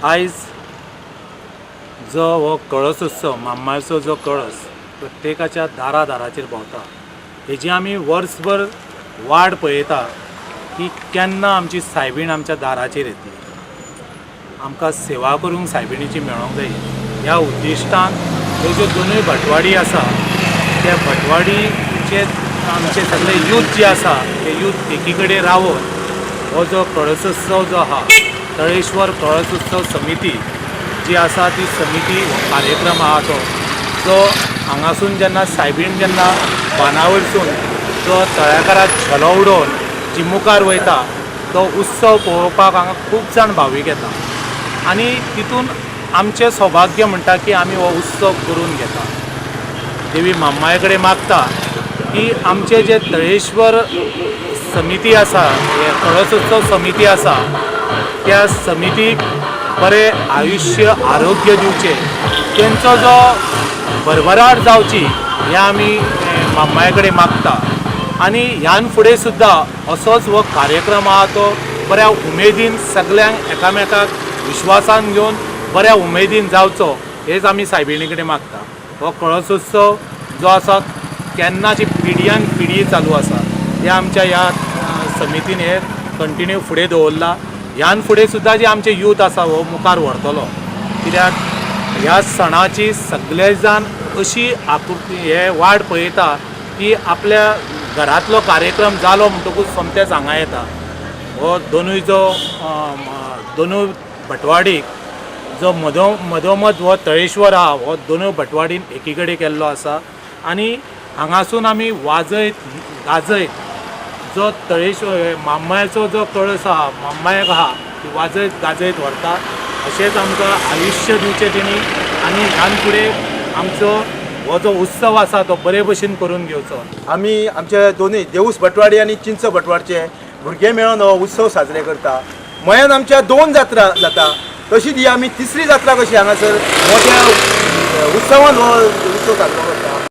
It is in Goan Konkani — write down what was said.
आयज जो हो कळस उत्सव, माम्माचो जो कळस प्रत्येकाच्या दारा दाराचेर भोंवता, हेजी आमी वर्सभर वाट पळयता की केन्ना आमची सायबीण आमच्या दाराचेर येतली, आमकां सेवा करूंक सायबिणीची मेळोंक जाय. ह्या उद्दिश्टान ह्यो ज्यो दोनूय भटवाडी आसा त्या भटवाडीचे आमचे सगळे यूथ जे आसा ते यूथ एकी कडेन रावन हो जो कळसोत्सव जो आहा, तळेश्वर कळसोत्सव समिती जी आसा ती समिती हो कार्यक्रम आहा तो जो हांगासून जेन्ना सायबीण जेन्ना बांदावयरसून जो तळ्याकाराक झेलो उडोवन जी मुखार वयता तो उत्सव पळोवपाक हांगा खूब जाण भावीक येता आनी तितून आमचें सौभाग्य म्हणटा की आमी हो उत्सव करून घेता. देवी माम्माय कडेन मागता की आमचे जे तळेश्वर समिती आसा, हे कळसोत्सव समिती आसा, त्या समितीक बरें आयुश्य आरोग्य दिवचें, तेंचो जो भरभराट जावची हें आमी माम्माय कडेन मागता. आनी ह्यान फुडें सुद्दां असोच हो कार्यक्रम आहा तो बऱ्या उमेदीन सगल्यांक एकामेकाक विश्वासान घेवन बऱ्या उमेदीन जावचो हेच आमी सायबिणी कडेन मागता. हो कळसोत्सव जो आसा केन्नाची पिढयान पिढी चालू आसा, हे आमच्या ह्या समितीन हे कंटिन्यू फुडें दवरला. ह्यान फुडें सुद्दां जे आमचे यूथ आसा हो मुखार व्हरतलो, कित्याक ह्या सणाची सगळे जाण अशी आकृती हे वाट पळयता की आपल्या घरांतलो कार्यक्रम जालो म्हणटकूच सोमतेच हांगा येता. हो दोनूय जो दोनूय भटवाडीक जो मदोमद हो तळेश्वर आहा हो दोनूय भटवाडीन एकी कडेन केल्लो आसा आनी हांगासून आमी वाजयत गाजयत जो तळेश्वर माम्मायाचो जो कळस आहा, माम्मायक आहा, ती वाजयत गाजयत व्हरता. अशेंच आमकां आयुश्य दिवचें तेणी आनी ह्यान फुडें आमचो हो जो उत्सव आसा तो बरे भशेन करून घेवचो. आमी आमचे दोनूय देवूस भटवाडी आनी चिंच भटवाडचे भुरगे मेळून हो उत्सव साजरे करता. मयान आमच्या दोन जात्रा जाता, तशीच ही आमी तिसरी जात्रा कशी हांगासर मोठ्या उत्सवान हो उत्सव साजरो करता.